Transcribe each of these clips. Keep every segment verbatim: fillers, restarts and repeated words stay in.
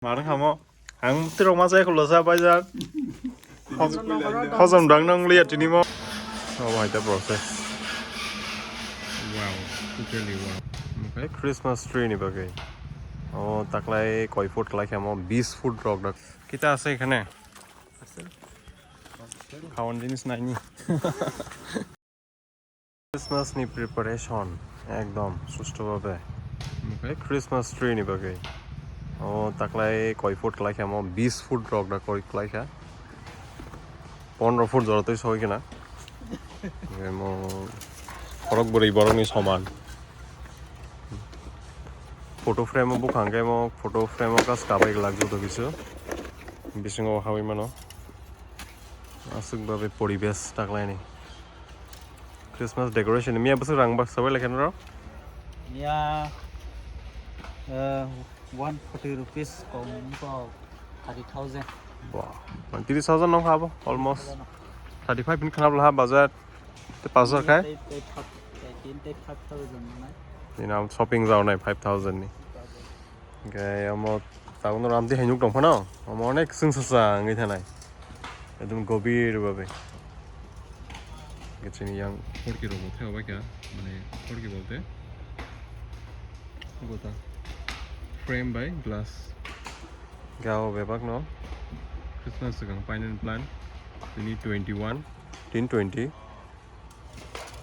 Marwng hamo. Ang tirok ma chai khulo sa baizar. Hojom dang nang liya tini mo. Oh, hai ta process. Wow, totally wow. Okay, Christmas tree ni bagwi. Oh, taklai koi foot klai khe mo, bis foot rok dak. Kita ase ekhane. Khawan jinis naini. Christmas ni preparation ekdom susto bhabe. Christmas tree ni bagwi. O taklai koi foot klai kha mo, bis foot rok da koi klai kha. Pondro foot jora twi soi khna. Omo khorok bwrwi borok ni soman. Photo frame o bukhang khe mo, photo frame o kas kabai glak joto kisu. Bisingo hawi mano. Aswk bhabe poribesh taklaini. Christmas decoration miya bwswk rang baksa bai lekha norok? Miya, eh, one forty rupees kok thirty thousand. Wah, thirty thousand nong habo almost. Thirty five ni khanap laha budget. Te pass khai? Tei, tei, tei, tei, tei five thousand nai. Ni nam shopping jao nai five thousand ni. Hwnkhe omo tabukno ramtwi hai nuk tong phano, omo onek chwngsasa wngwi thanai, ekdom gobir babe. Hwnkhe chini yang khorki rokbo thaibai kha, mane khorki bolte gota frame bai glass. Hwnkhe o bebakno Christmas swkang painani plan, tini twenty one, tin twenty.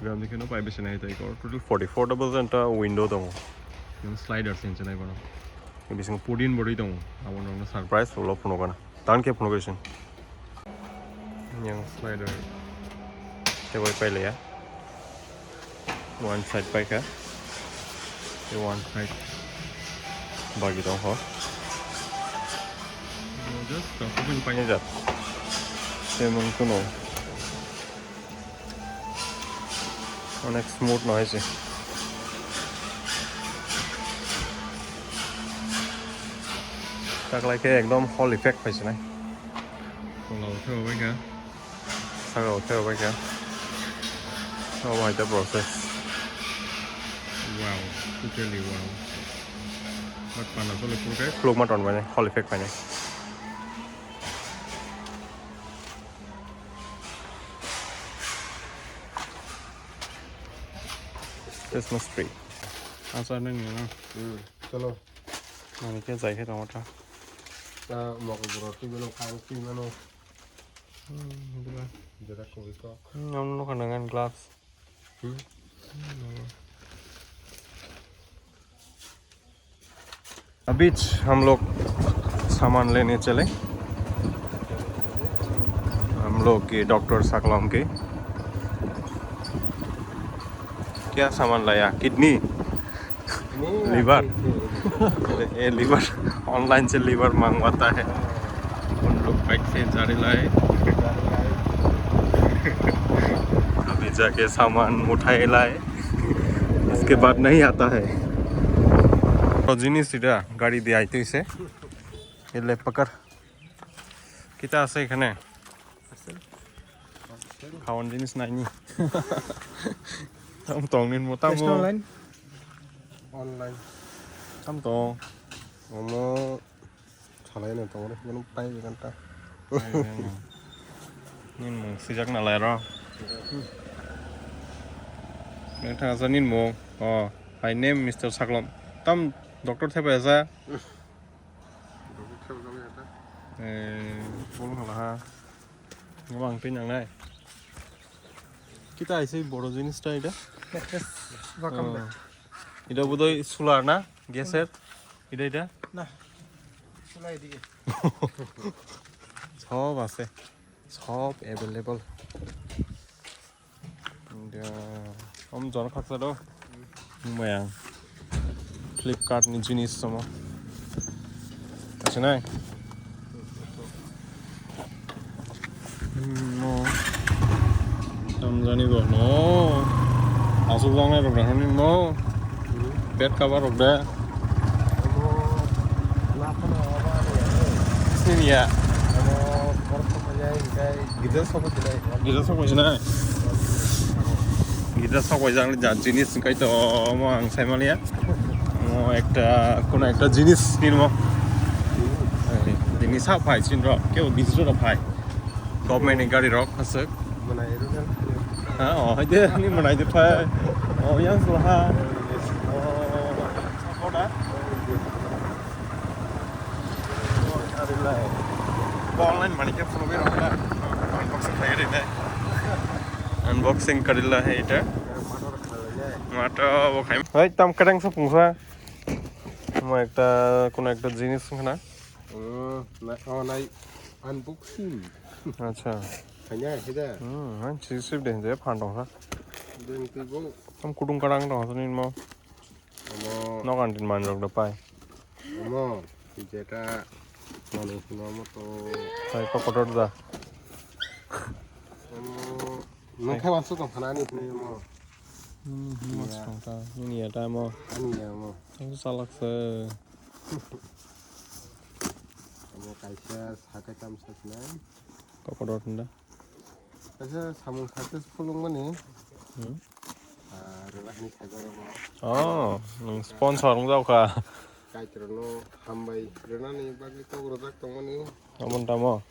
Gram dikhe no pai bese nai tai kor. Total forty four double janta window tongo. Yang slider sen chenai bono. Bising pudin body tongo. Abo nang surprise ulo phuno kana. Tan ke phuno kesin. Yang slider. Te bai pai le ya. One side pai kha. Te one side bagi tong ho. Just document pai jat. Te mung kuno. Onek smooth no hai se. Taklai khe ekdom hall effect phai se nai. Tola o khe obai kha. Saka o khe obai kha. Obo hai ta process. Wow, totally wow. But pana solo phulkhe. Khuluk ma ton bai nai, hall effect phai nai. Christmas tree. Achar nang ni na. Hmm, chalo. Mani khe jai khe tong ta. Ta mokol boro twi mano, kang twi mano. Hmm, bula. Jera koboi kok. Hmm, ang nukha nangan gloves. Hmm. Hmm, nangma. अभी हम लोग सामान लेने चले, हम लोग के डॉक्टर सकलम के। क्या सामान लाया? किडनी? नहीं, लिवर? ये लिवर, ऑनलाइन से लिवर मंगवाता है। उन लोग बाइक से जा रही लाए। अभी जाके सामान उठाए लाए। Iske baad nahi aata hai. To jinis ita gari de aite hoise. Ele pakar. Kita ase ekhane? Khawan jinis naini. Tam tong nin mo tam mo. Online. Online. Tam tong. Omo. Salai no tong re, mano pai be ganta. Pai be no. Nin mung sijak na lai ro. Nang thang sa nin mung. Oh, my name Mister Saklom. Tam doctor thai bai sa. Doctor thai bai sa. Eh, bol hala ha. Ngabang pin nang nai. Kita aise boro jinis ta ida. Yes, yes. Welcome back. Ida budoi solar na, gas er. Ida ida. Na. Solar ida. Sob ase. Sob available. Ida om jon khaksa do. Maya. Flipkart ni jinis somo. Asenai. Hmm, no. Tamjani bo no. Asuk jangnai rok rani no. Bed cover rok de. Sini ya. Gidal sobo gidal. Gidal sobo sini. Gidal sobo jang jat jinis kai to mo ang sai maliya. Mo ekta, kono ekta jinis kinmo. Ni sa phai chin rok, kebo bisi rok phai. Government ni gari rok aswk. Manai rok. Ha, oh, hai de, ni manai de phai. Oh, yang sala ha. Oh, sa phoda. Online money ke phone be rok na. Unboxing khai de ne. Unboxing karila hai eta. Mata bo khai. Hai, tam kadang sa pungsa. Mo ekta, kono ekta jinis khana. Hmm, na, oh, nai unboxing. Acha. Hanya, hida. Hmm, han sip sip de, je phan dong ha. Deng tui bo. Tam kudung kadang dong ha, ni mo. Omo. Nokan tin man rok da pai. Omo, jeta manu sima moto. Pai ko kotor da. Omo, nang khai wansu tong khana ni hwnwi omo. Hmm, hmm, mas tong ta. Ni ya ta mo. Ani ya mo. Ang salak se. Omo kaisa sakai tam saknai. Kokodot hwnda. Kaisa samung successful wngmani. Hmm. Ah, rwlakni khaijak rokno. Oh, nwng sponsor wngjak kha. Kaitorno hambai rwnani bagwi kok rwjak tongmani. Aboni tamo?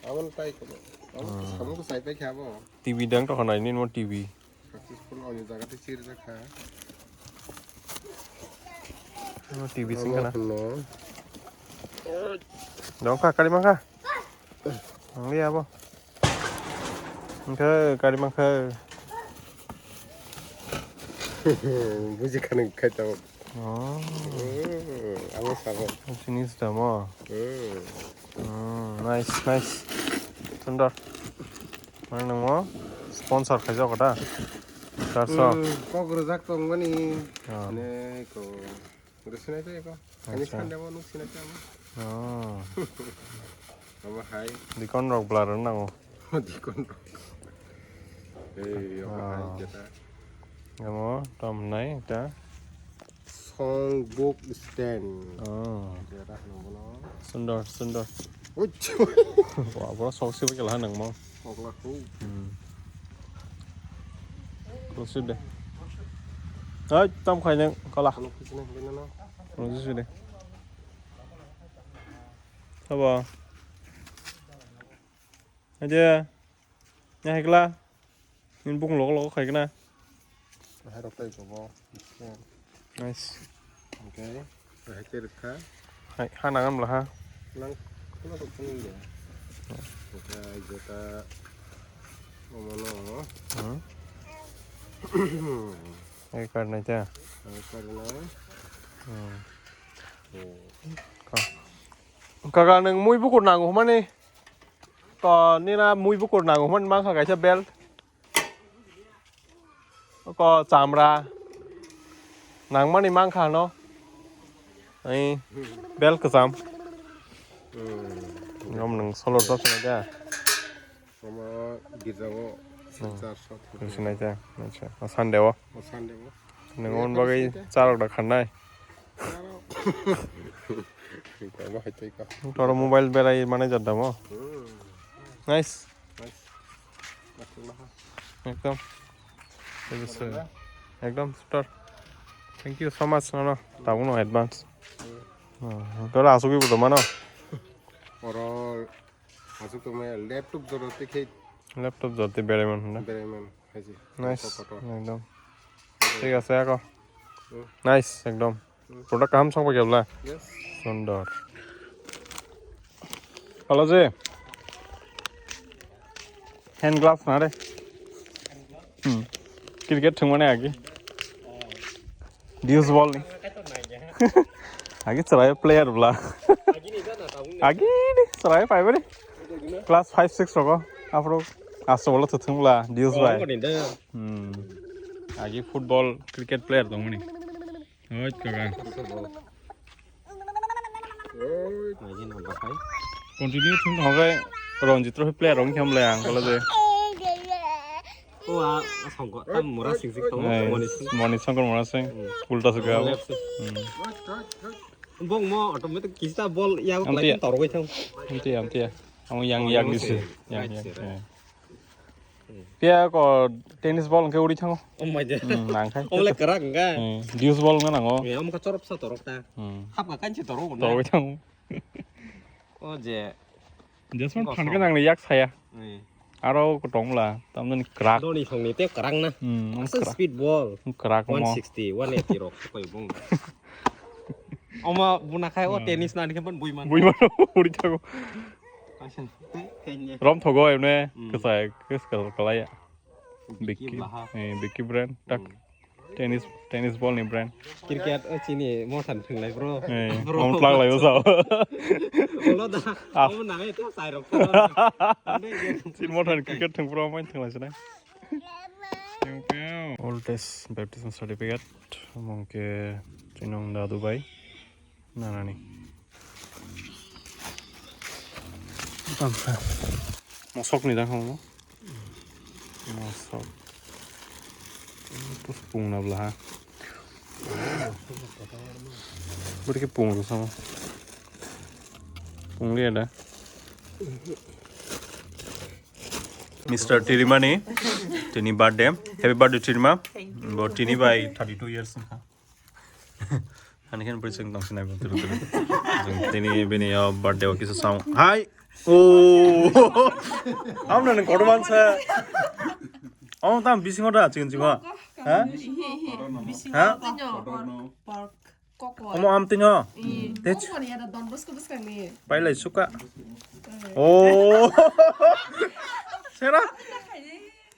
Aboni tai kono. Abo samung ko sai pai kha abo. T V dang tokha nai nini mo T V. Successful oni jaga tei chiri jakha. Ano T V sing kana. Ano. Dong kha kari mangkha. Ang liya bo. Angkha kari mangkha. Buji khani khai tao. Oh. Hmm, amo sabo. Chinese damo. Hmm. Hmm, nice, nice. Sundor. Mane nwng sponsor khaijak da. Charso. Hmm, kok rwjak tongmani. Oh. Ne ko. Rwsinai tei ko. Ani acha. Sande mo nuk sinai tamo. Oh. Amo hai. Dikon rok bla rw nango. Dikon rok. Ei, amo hai jeta. Amo tom nai ta. Song book stand. Oh. Jeta nang bono. Sundor, sundor. Uch. Wah, bro sok sih pakai lah nang mo. Sok lah tu. Hmm. Sok sih deh. Hai, tam khai nang kala. Ano kisna bina no. Sok sih deh. Apa? Aja. Nya hekla. Ini bung logo logo khai kena. Hai rok tai ko bo. Nice. Okay. Hai ke rikha. Hai, ha nangan bla ha. Nang kuna to kuning ya. Okay, jeta omono. Hmm. Hai kar nai ta. Hai kar nai. Hmm. Oh. Ka. Kaka nwng mui bukur nango hwnmani. To nina mui bukur nango hwnmani mankha kaisa belt. Ko chamra. Nangmani mankha no. Ai belt kwcham. Hmm. Ngom nwng solar job sina da. Omo girjao hmm. Sini aja. Acha. O Sunday o. O Sunday o. Nwng on bagwi charok da khanai. Omo hai tei ka. Toro mobile berai mane jadda mo. Hmm. Nice. Nice. Mashallah. Ekdom. Ekdom super. Thank you so much nono. Tabukno advance. Hmm. Toro asugwi bo mano. Oro Asuk tongmaya laptop jora tei khe laptop jora tei berai man hwnda. Berai man hai se. Nice, kotor. Ekdom. Thik ase ako. Hmm. Nice, ekdom. Hmm. Product kaham song paikha bla? Yes. Sundor. Halo je. Hand gloves na re. Hmm. Cricket thwngmani agi. Deuce ball ni. Agi chwrai player bla. Agi ni chwrai pai bari. Class five six rogo. Afro. Asto bolo thwthwng bla. Deuce bai. Hmm. Agi football, cricket player tongmani. Oi kaka. Oi. Nai jin ang bakai. Continue thung thang khe Ranji Trophy player wng khe hamlai ang kole je. O a, a songko, tam Mura Singh sing thang, Moni Singh. Moni Shankar Mura Singh, hmm. Ulta se gabo. Left side. Hmm. Bong mo automatic kista ball ya ko. Amtia. Lagi torgoi thang. Amtia, amtia. Amo yang, oh, yang yang dise. Sing. Yang, right yang, side, right. Yang. Pia ko tennis ball hwnkhe uri thango. Oh my God. Hmm, nang khai. Omo le kwrak hwnkhe. Hmm, deuce ball hwnkhe nango. Eh, omo khe chorop sa torok ta. Hmm. Hap ka kanchi torok na. Torok thango. O je. Jason phan ka nang yak saya. Aro ko tongla, tamni krak. Doni songni te krak na. Hmm, asal krak. Speed ball. Krak mo. One sixty, one eighty rok koi bung. Oma buna khai o tennis na ni khe bui man. Bui man, uri thago. Rom thogo emne, hmm, kesai, kes kalaya. Vicky, Vicky, eh, Vicky brand, tak. Hmm. Tennis, tennis ball ni brand. Cricket, o chini mothan thwnglai bro. Eh, bro, om tlak lai o sao. Olo da, ah, om nangai to sai rok. Chini mothan cricket thwng bro, main thwnglai sinai. Old test baptism certificate, mungke chinong dadu bai. Nanani. Tamsa. Mosok ni dang homo. Mosok. Terus pung na bla ha. Beri ke pung tu sama. Pung dia ada. Mister Tirimani, tini birthday. Happy birthday Tirima. Thank you. Bo tini bai thirty-two years ha. Ani khen bwrwi chwng tong sinai bo turu turu. Chwng tini bini yo birthday o kisa sam. Hai. Oh. Amna nang kotor mansa. Oh, tam bisingo da chwng chwng. Ha? Bisingo. Ha? Pork. Pork. Kokoi. Omo am tino. Ih, tech. Kokoni ada Don Bosco bwskang ni. Pailai suka. Eh. Oh. Sera.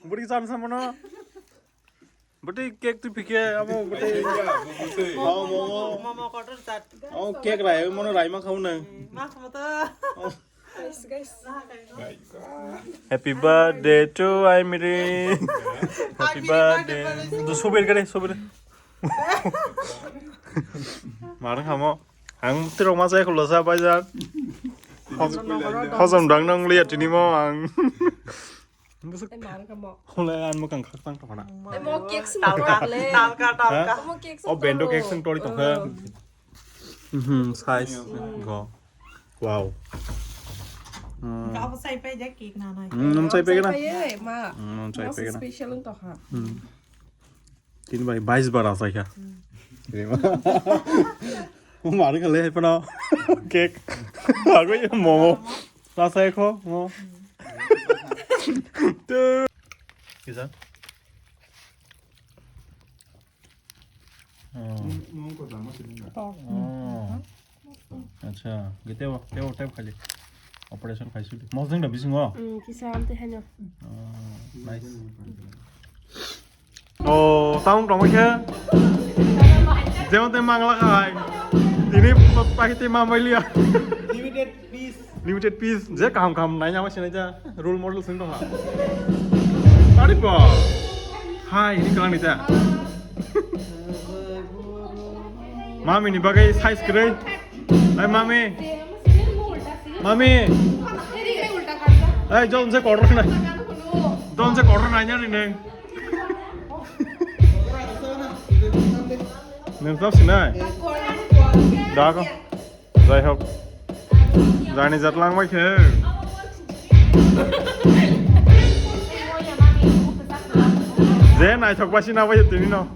Bwrwi cham samono. Bwtwi cake twi phikhe abo bwtwi. Oh, momo. Momo kotor chat. Oh, cake rai, mono rai ma khau nang. Ma khamo to. Oh. Guys, guys. Happy birthday to Aimiri. Happy birthday. Do sober kare, sober. Mar khamo. Ang tirok ma sai khulo sa bai jan. Hojom dang nang liya tini mo ang. Hole an mo kang khak tang tong na. Emo cake sing talka, talka, talka. Emo cake sing. O bendo cake sing tori tong kha. Hmm, size go. Wow. Hmm. Ka abo sai pai ja cake na nai. Hmm, sai pai na. Sai pai ma. Hmm, sai pai na. Special to ha. Hmm. Tin bai bais bar asai kha. Hmm. Mar kha le hai pano. Cake. Agoi momo. Asai kho mo. Kisa? Oh. Oh. Acha, ge tebo, tebo, tebo khali. Operation khai sudi. Mosdeng da bisingo? Hmm, kisa amte hanyo. Oh, nice. Oh, taung tong khe. Jemon te mangla khai. Tini pa-, pakiti mamai liya. Limited piece. Limited piece, je kaham kaham naina ma sinai ja, role model sing tong ha. Ari ba. Hai, ini kalang ni ja. Mami ni bagai size kere. Hai mami. Mami. Hai, jom se koror na. Jom se koror na nyari neng. Neng tap sinai. Dago. Jai hok. Jani jat lang bai khe. Je naithok basi na bai tini no.